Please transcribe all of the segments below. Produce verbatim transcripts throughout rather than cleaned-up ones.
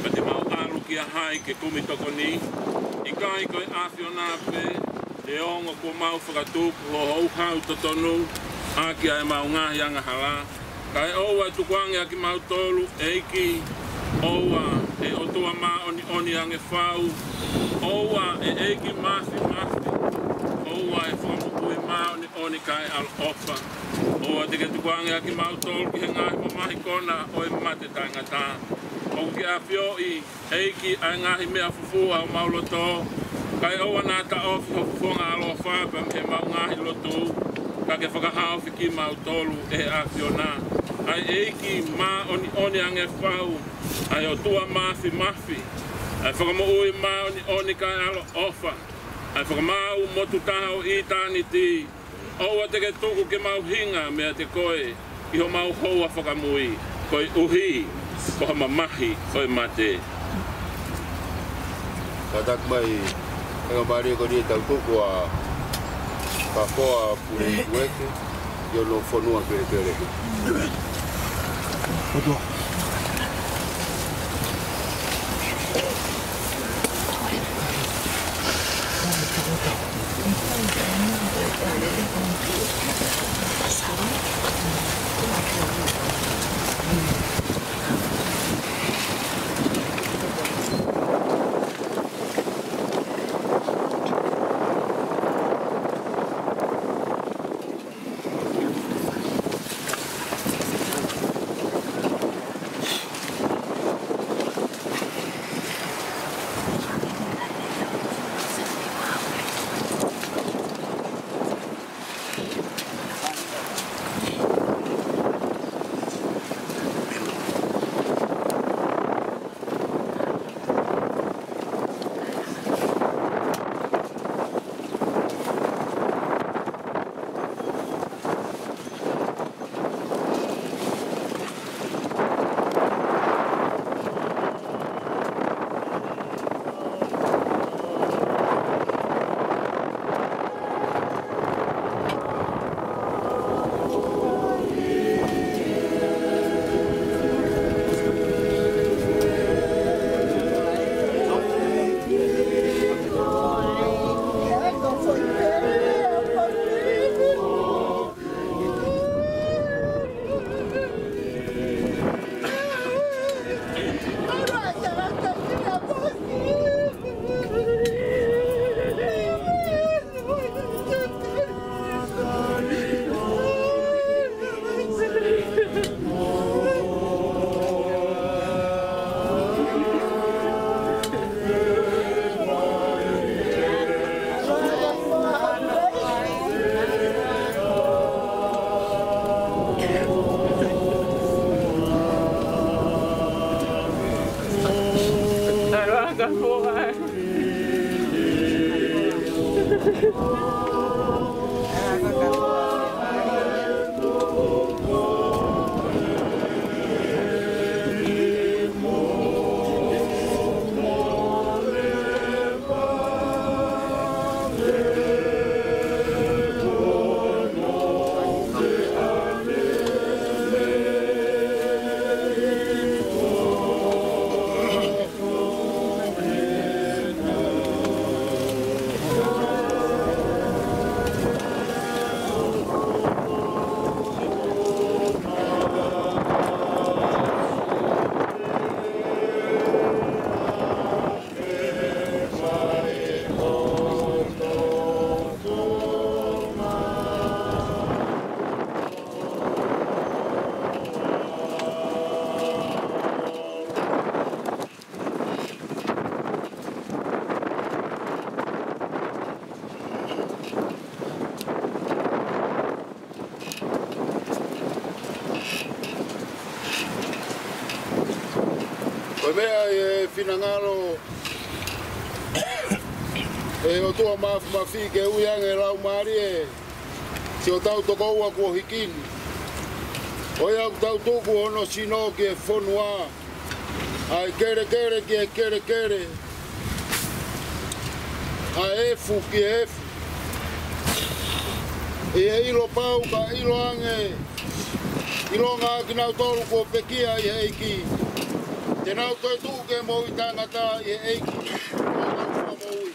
Ka te mau ʻalu kia hai ke kumi tokoni? ʻIkai ko e ʻAfiona pē, neongo kuo mau fakatupu ho houhau totonu ʻaki ʻa ʻemau ngaahi angahala, kae ʻoua ʻe tukuange ʻa kimautolu, ʻEiki, ʻoua ʻe ʻOtua māʻoniʻoni ange fau, ʻoua ʻe ʻEiki Māfimafi, ʻoua ʻe Fakamoʻui māʻoniʻoni kae ʻaloʻofa. ʻOua te ke tukuange ʻa kimautolu ki he ngaahi mamahi kona ʻo e mate taʻengata. ʻOku ke ʻafioʻi, ʻEiki, ʻa e ngaahi meʻa fufū ʻa homau loto, kae ʻoua naʻa taʻofi ho fofonga ʻaloʻofa pea mei heʻemau ngaahi lotu, ka ke fakahaofi kimautolu ʻe he ʻAfiona, ʻa e ʻEiki māʻoniʻoni ange fau, ʻa e ʻOtua Māfimafi, ʻa e Fakamoʻui māʻoniʻoni kae ʻaloʻofa, ʻa e Fakamaau motu taha ʻo ʻitāniti. ʻOua te ke tuku ke mau hinga meiate koe ʻi homau houa fakamui, koeʻuhi ko ha mamahi ʻo e mate. Kātaki mai, ʻe ngā mālie ko eni ʻetau tuku ʻa Kafoa Pule Kueke ʻi hono fonua kelekele. Ko e meʻa ʻi he finangalo ʻo e ʻOtua Mafimafi ke ui ange e laumālie siʻotau tokoua kuo hiki ni. Ko ia ʻoku tau tuku hono sino ki he fonua, ʻa e kelekele ki he kelekele, ʻa e efu ki he efu. ʻI he ʻilo pau ka ʻiloange, ʻilonga ʻa kinautolu kuo pekia ʻi he ʻEiki, te nau toe tuʻu ke moʻui taʻengata ʻi he ʻEiki, ko hotau Fakamoʻui.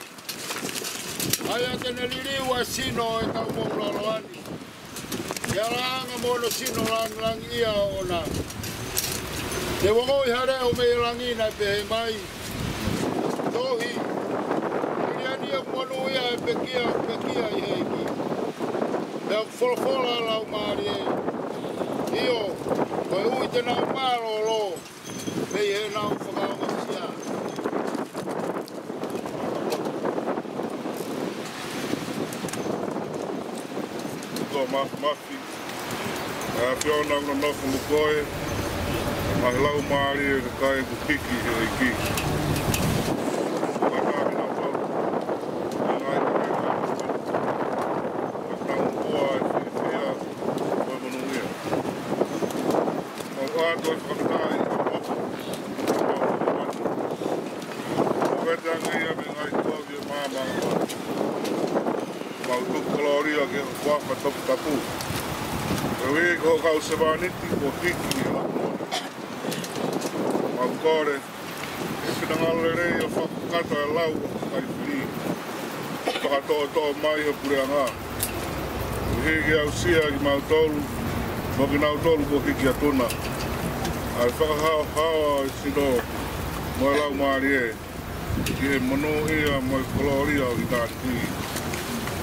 ʻA ia te ne liliu ʻa e sino ʻo ʻetau moʻulaloa ni, ʻi he ʻalanga mo hono sino langilangiʻia ʻoʻona. Te u ongoʻi ha leʻo mei he langi naʻe pehē mai, Tohi, Hili eni ʻoku monūʻia ʻa e pekia ʻoku pekia ʻi he ʻEiki. Pea ʻoku folofola ʻa e Laumālie, ʻIo, koeʻuhi te nau mālōlō mei heʻenau fakaongosia. ʻOtua Mafimafi, ʻa e ʻAfiona ʻoku nonofo mo koe, ʻa e laumālie ʻo e kakai kuo hiki ʻi he ʻEiki. Ko e ngaahi nau pau, ko e ngaahi nau pau, ko e nau pau ʻa e fiefia, ko e monūʻia. Mau ʻoatu ʻa e fakafetaʻi ʻi he ʻofa. Mau ʻoatu ʻa e fakafetaʻi ʻi he ʻofa. Mau tuku ange ia mei he ngaahi kovi ʻo e māmani. Mau tuku kolōlia ki he huafa toputapu. Koeʻuhi ko ho kau sevāniti kuo hiki ʻi he ʻaho ni. Mau kole ʻi he finangalo lelei ʻo fakakakato ʻa e lau ʻo e kakai fili. Fakatoʻotoʻo mai ho puleʻanga. Koeʻuhi ke aʻusia kimautolu, mo kinautolu kuo hiki atu na, ʻa e fakahaohaoa ʻo e sino mo e laumālie, ki he monūʻia mo e kolōlia ʻo ʻitāniti.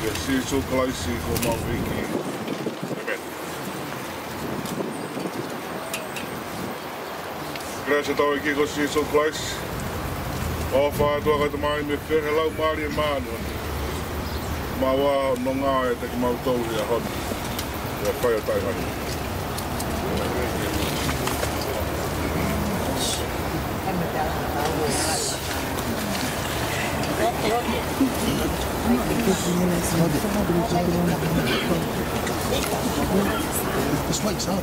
ʻIa Sīsū Kalaisi ko homau ʻEiki. ʻĒmeni. Kelesi ʻa hotau ʻEiki ko Sīsū Kalaisi, ʻofa ʻa e ʻOtua ko e Tamai, mo e feohi ʻa e Laumālie Māʻoniʻoni, maʻu ʻa e nonga ʻiate kimautolu he ʻaho ni, ʻo fai ʻo taʻengata. This week's hard.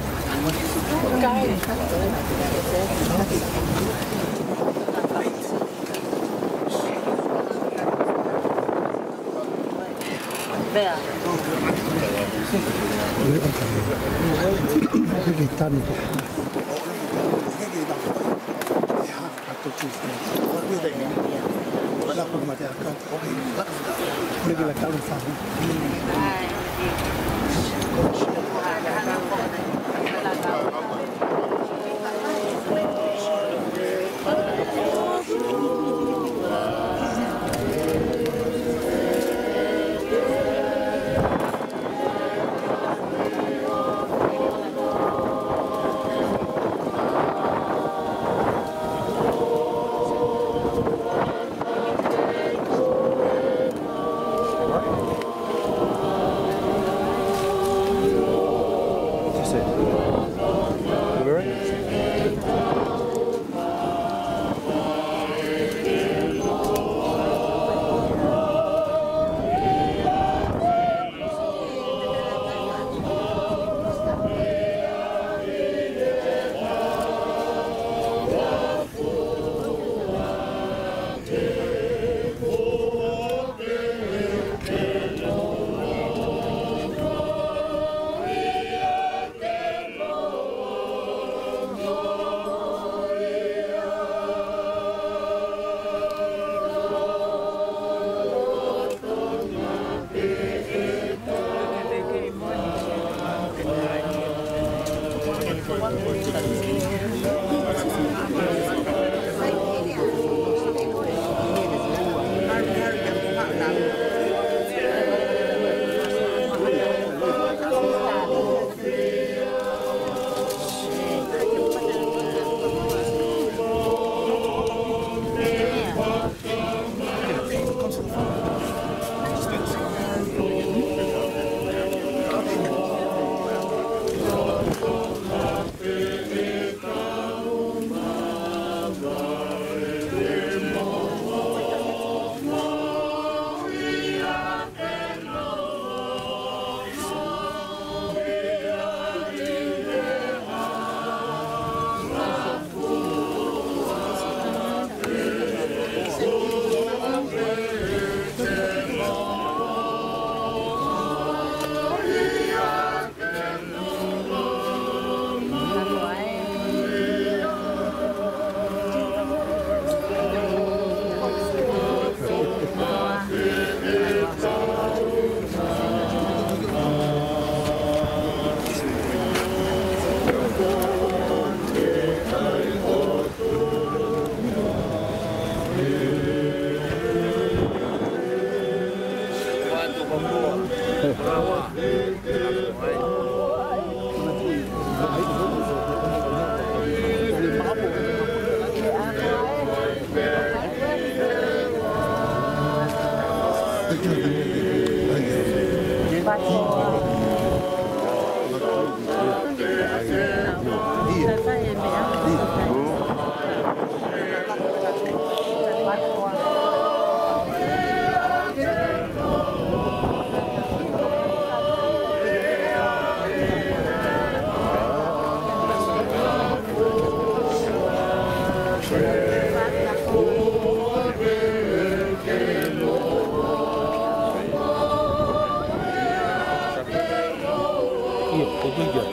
ʻIo, ko e tuʻi kia.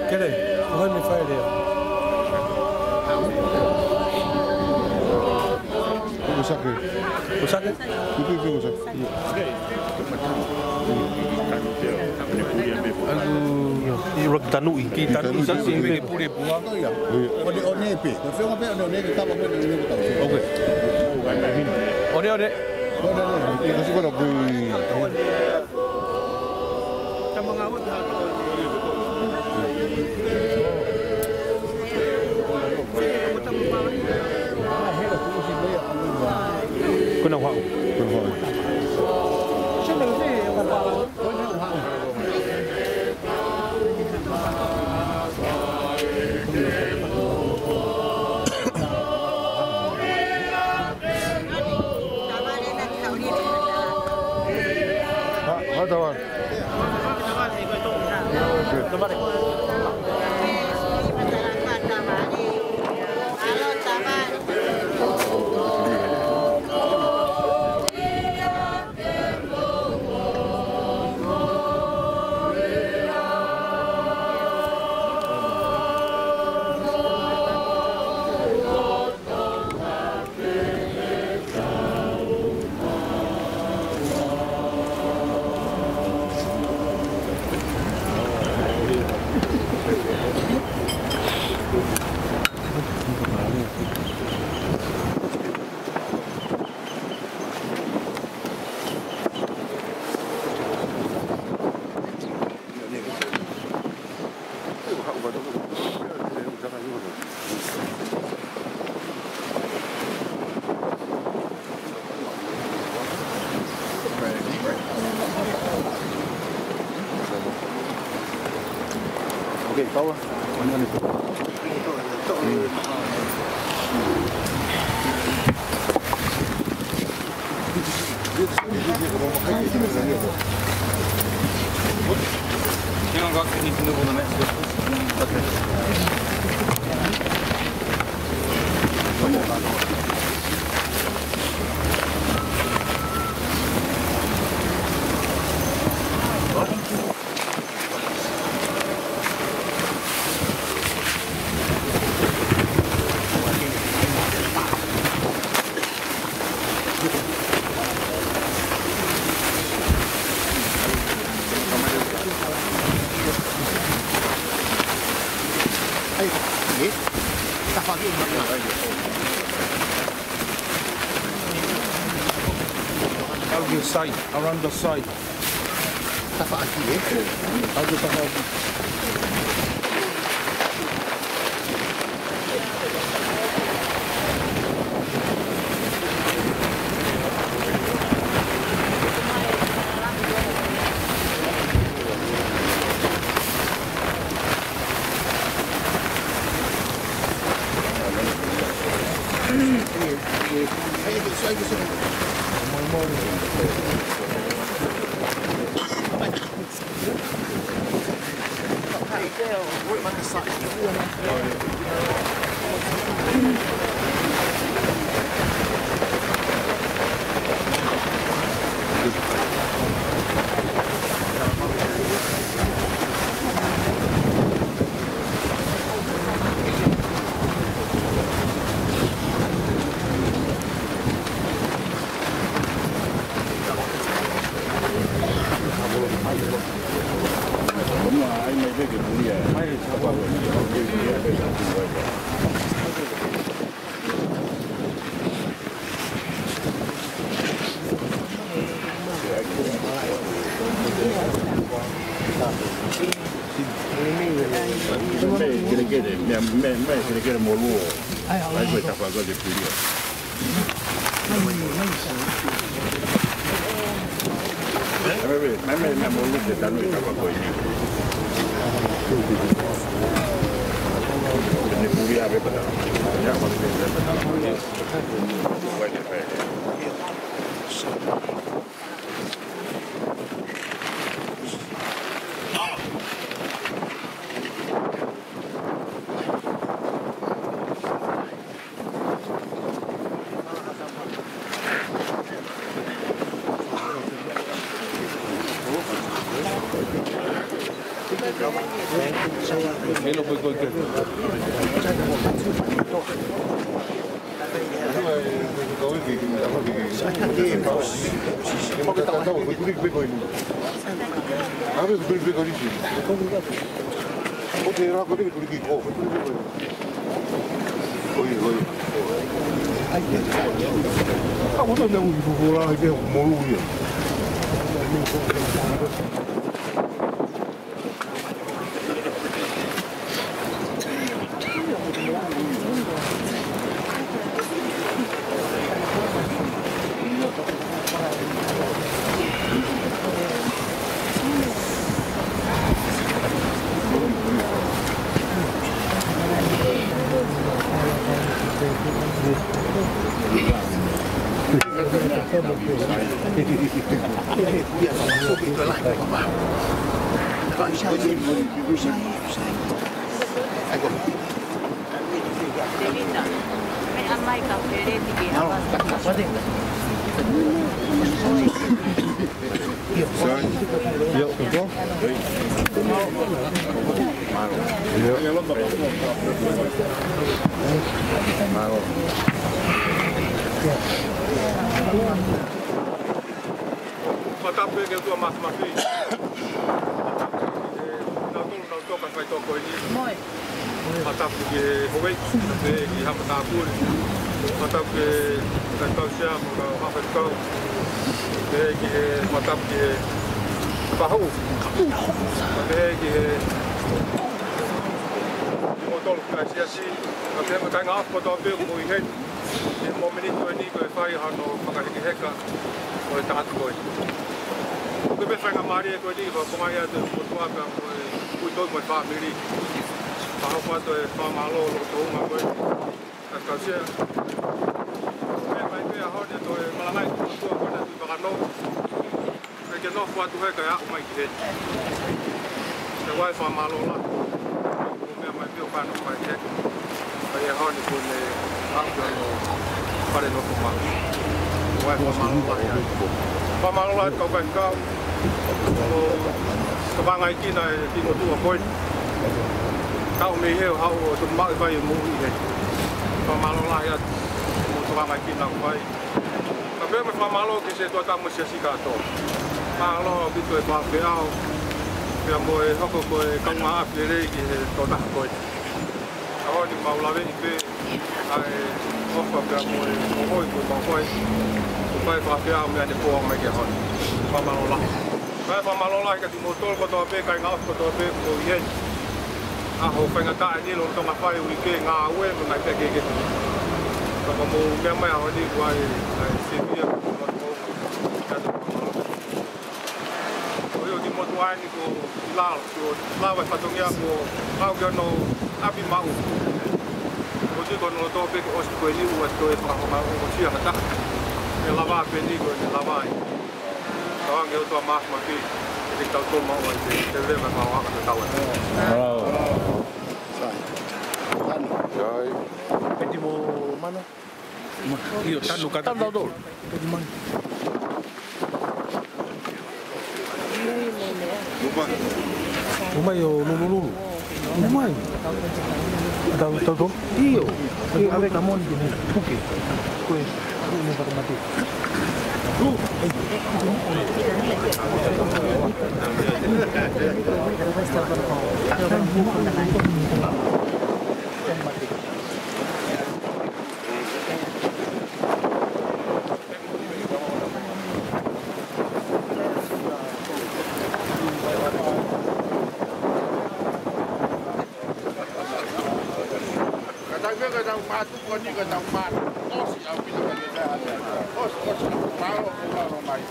Kele, ko hai me fai lea? Ko Sake. Ko Sake? Ko e tuʻi kia ko Sake. ʻIo. ʻIo, ʻi Roki Tanuʻi. Ki Tanuʻi, Tanuʻi, Sake, Sake. Mei ke pule pua. ʻIo. ʻOne, ʻone pē. Ko e feʻunga pē ʻone, ʻone ke kava pē, ʻone ke kava. Ok. ʻOne, ʻone. ʻOne, ʻone. ʻIo, kasi ko ena kui. Ko ena ʻoku haʻu. Ko ena ʻoku haʻu. Ha, ha, tawar. Okay, power. Hang on, guys. I need to move on the next one. Okay. Out the side, around the side. Tafaʻaki, ē? Out the tafaʻaki. Meʻa kelekele, meʻa, meʻa, meʻa kelekele mo luo. ʻAi ko e tapa ko e pulia. Meʻa, meʻa, meʻa, meʻa mo luo ke tanu e tapa ko eni. Ne pulia pe pata. Ia, ko e pata. Ko e pata. Fakatapu ki he ʻOtua Māfimafi. Fakatapu ki he kinautolu naʻa nau toka he faitoʻo ko eni. Fakatapu ki he houʻeiki, pehē ki he haʻa matāpule. Fakatapu ki he kakai tautea mo e kau faifekau. Pehē ki he, fakatapu ki he fahu. Pehē ki he kimoutolu kakai siasi. Pehē mo e kāinga ʻofa kotoa pē ʻoku mou ʻi heni. He momeniti ko eni ko e fai hano fakahekeheka ʻo e tangata ko eni. Ko e meʻa faingamālie ko eni, fakapoongi atu e motuʻa pea mo e kuitoi mo e fāmili. Fakahoko atu e fakamālō loto toʻonga ko eni. Kae kau sea. Meʻa mai pē ʻaho ni ʻo toe malangaʻi e motuʻa ko ena ʻi Tuʻi Vakanō. Pea ke nofo atu he kae aʻu mai ki heni. Pea ʻoku ou fakamālō lahi. Ko e meʻa mai pē ʻo fai hano fai heke. Pea ʻi he ʻaho ni kuo ne aʻu ki hono fale nofo maʻu. ʻOku ou fakamālō lahi atu. Fakamālō lahi atu kau faifekau. Mo e tokanga ʻi he kiʻi motuʻa ko eni. Kau mei he ʻo haʻu ʻo tuku maʻu e fai e moʻui heni. Fakamālō lahi atu. Mo e tokanga ʻi he kiʻi fai. Pea pehē mo e fakamālō ki he setuata mo e siasi kātoa. Mālō ʻaupito e faʻu feʻao. Pea mo e hoko ko e kaungāʻapi lelei ki he tokotaha ko eni. Mau laveʻi pē ʻa e ʻofa pea mo e moʻui ko mau fai. Ko e fai fakafeʻao mei he ʻaho ni ki he ʻaho ni. Fakamālō lahi. Kae fakamālō lahi kiate kimoutolu kotoa pē, kāinga ʻofa kotoa pē, ko e ʻaho faingataʻa eni lolotonga fai uike ngāue mo e ngaahi meʻa kehekehe. Ka ko hoʻomou meʻa mai he ʻaho ni ko e, ʻa e sēmia, ko e loto, ko e ʻoatu fakamālō. Ko e ʻosi motuʻa eni ko e lalo, ko e lava e fatongia ko e ʻalu ki hono ʻapi maʻu. Ko e ʻosi ko hono loto pē ke ʻosi ko eni ʻoku ʻikai toe fakahoko ʻosi ʻa e ngataʻa. ʻE lava pē eni ko e lava ai. Tauange ʻOtua Māfimafi, ʻe tautolu maʻu ai, te, te leva mau aka te tau ai. Sai. Tanu. Sai. Peti mo Mano? Ma-, ʻio, tanu kata. Tanu tautolu. Peti Mano. Umai ʻo lulululu. Umai. Tau, tau, tau. ʻIo. ʻIo, ʻave ka moni ke ne puke. Ko e, ko e ne fakamate. Ka tau meʻa ka tau mātuku ni ka tau mātuku. ʻOsi ʻaupito ka ke taha. ʻOsi, ʻosi. Mālō, mālō mai.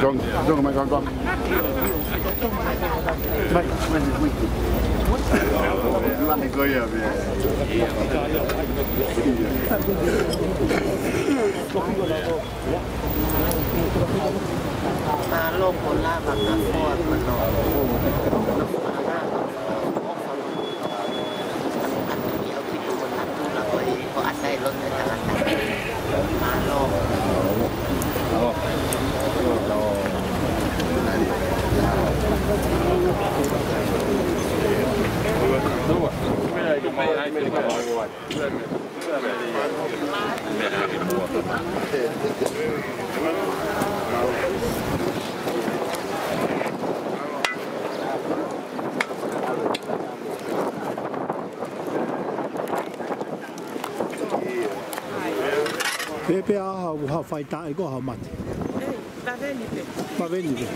John, John, mai, John, John. Mai, mai, mai. Lahi ko ia, pea. Mālō ko lava ka foa ko no. Mālō. Pea, pea ʻa e hā, hā faitā ʻi ko e hā mate. Vaveni pē. Vaveni pē.